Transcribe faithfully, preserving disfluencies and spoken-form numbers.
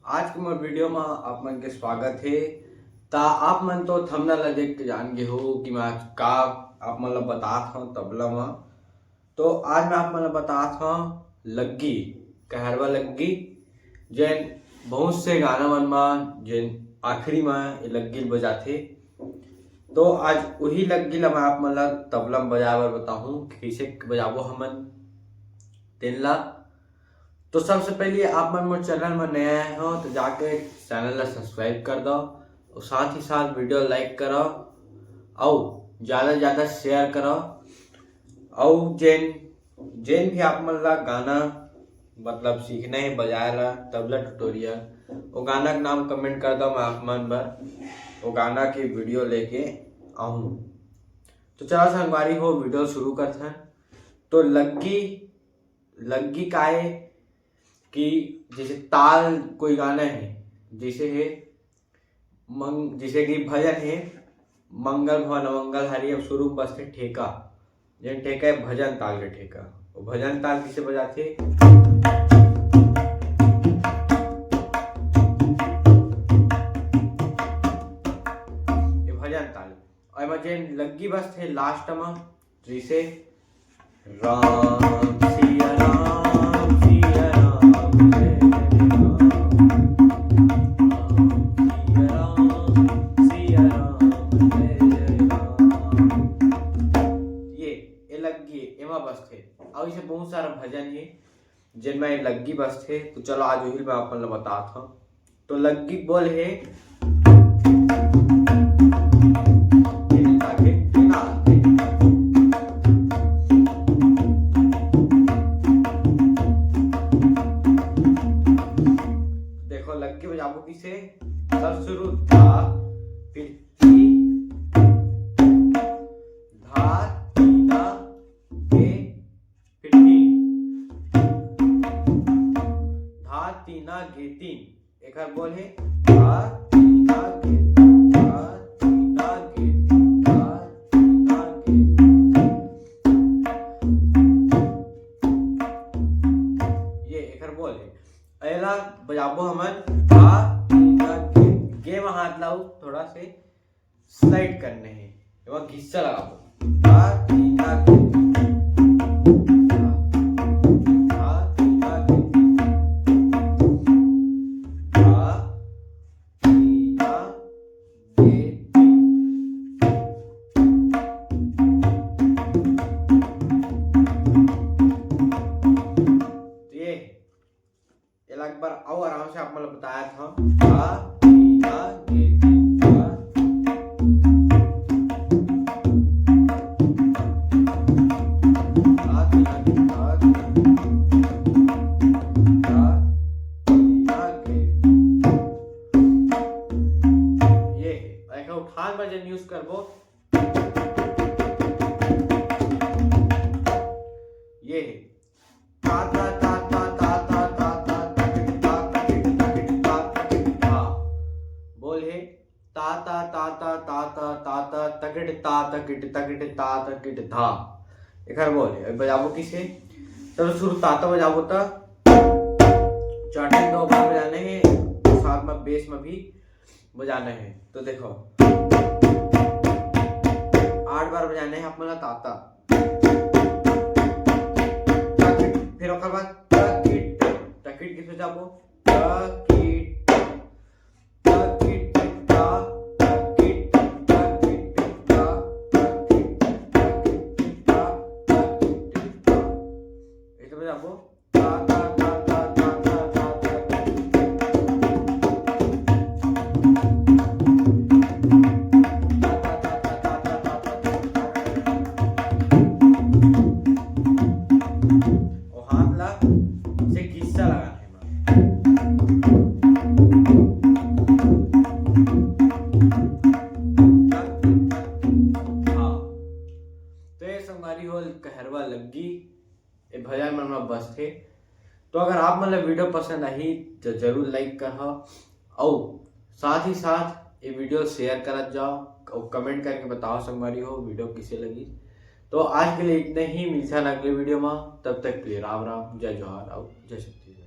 आज के मोर वीडियो म आप मन के स्वागत हे। त आप मन तो थंबनेल ला देख के जान गे हो कि मैं आज का आप मन ला बतात हव तबला म। तो आज मैं आप मन ला बतात हव लग्गी, कहरवा लग्गी, जेन बहुत से गाना मन म जेन आखिरी म ये लग्गी ल बजाथे। तो आज उही लग्गी ला मैं आप मन ला तबला म बजाए बर बताहूँ कि कइसे बजाबो हमन तेन ला। तो सबसे पहले आप मन मोर चैनल म नया आए हो तो जाके चैनल ला सब्सक्राइब कर दो और साथ ही साथ वीडियो लाइक करो और ज़्यादा से ज़्यादा शेयर करो। और जेन जेन भी आप मन ला गाना मतलब सीखना है बजाए ला तबला ट्यूटोरियल, वो गाना के नाम कमेंट कर दो, मैं आप मन बर वो गाना की वीडियो लेके आऊँ। तो चला संगवारी हो वीडियो शुरू करथन। तो लग्गी लग्गी का है कि जैसे ताल कोई गाना है, जैसे है मंग जैसे कि भजन है मंगल भवन मंगल हरि, अब शुरू में बजथे ठेका, जेन ठेका है भजन ताल के ठेका। वो भजन ताल किसे बजाथे? ये भजन ताल। और एमा जेन लग्गी बजथे लास्ट में जैसे राम सिया राम सिया राम जय जय राम। राम सिया राम सिया राम जय जय राम। ये ये लग्गी एमा बजथे। अउ इसे बहुत सारा भजन हे जेन में लग्गी बजथे। तो चलो आज उही मैं अपन ला बतात हूँ। तो लग्गी बोल है देखो लग्गी बजाबो किसे। सब शुरू धा, फिर ती, धा तीना गे, फिर तीन। धा तीना गे तीन। एक बार बोल है धा तीना गे तीन, धा तीना गे तीन, धा तीना गे तीन। ये एक बार बोल है। एला बजाबो हमन धा तीना गे। गे में हाथ लाऊ, थोड़ा से स्लाइड करने हैं। एमा घिस्सा लगाबो। धा तीना गे। धा तीना गे। धा तीना गे। ये एला एक बार अउ आराम से आप मन ल बताया था। धा, धी, धा, गे, धी, धा। धा, धी, धा, गे, धी, धा। धा, धी, धा, गे, धी। ये है। एक उठान बर जेन use करबो। ये है। ता, ता, ता, ता, ता, ता, ता, ता, ता, ता, ता, ता, ता, ता, ता। बोल है, ता, ता, ता, ता, ता, ता, ता, ता, तकिट, ता, तकिट, तकिट, ता, तकिट, धा। एक बार बोल है, अब बजाबो किसे? चलो शुरू ताता बजाबो ता। चाटे दो बार बजाने हैं, साथ में बेस में भी बजाना है। तो देखो, आठ बार बजाना है आप मन ला ताता। फिर ओकर बाद तकिट, तकिट किस पे जाबो? तकिट, तकिट, ता, तकिट, तकिट, ता, तकिट, तकिट, ता, तकिट, ता। इस पे जाबो। ओ हाथ ला से घिस्सा लगाना है। हाँ। तो ये संगवारी हो कहरवा लग्गी। ये भजन मन में बसथे। तो अगर आप मन ला वीडियो पसंद आही तो जरूर लाइक करहा, और साथ ही साथ ये वीडियो शेयर करत जाओ और कमेंट करके बताओ संगवारी हो वीडियो किसे लगी। तो आज के लिए इतना ही, मिलता है अगले वीडियो में, तब तक के लिए राम राम, जय जोहार और जय छत्तीसगढ़।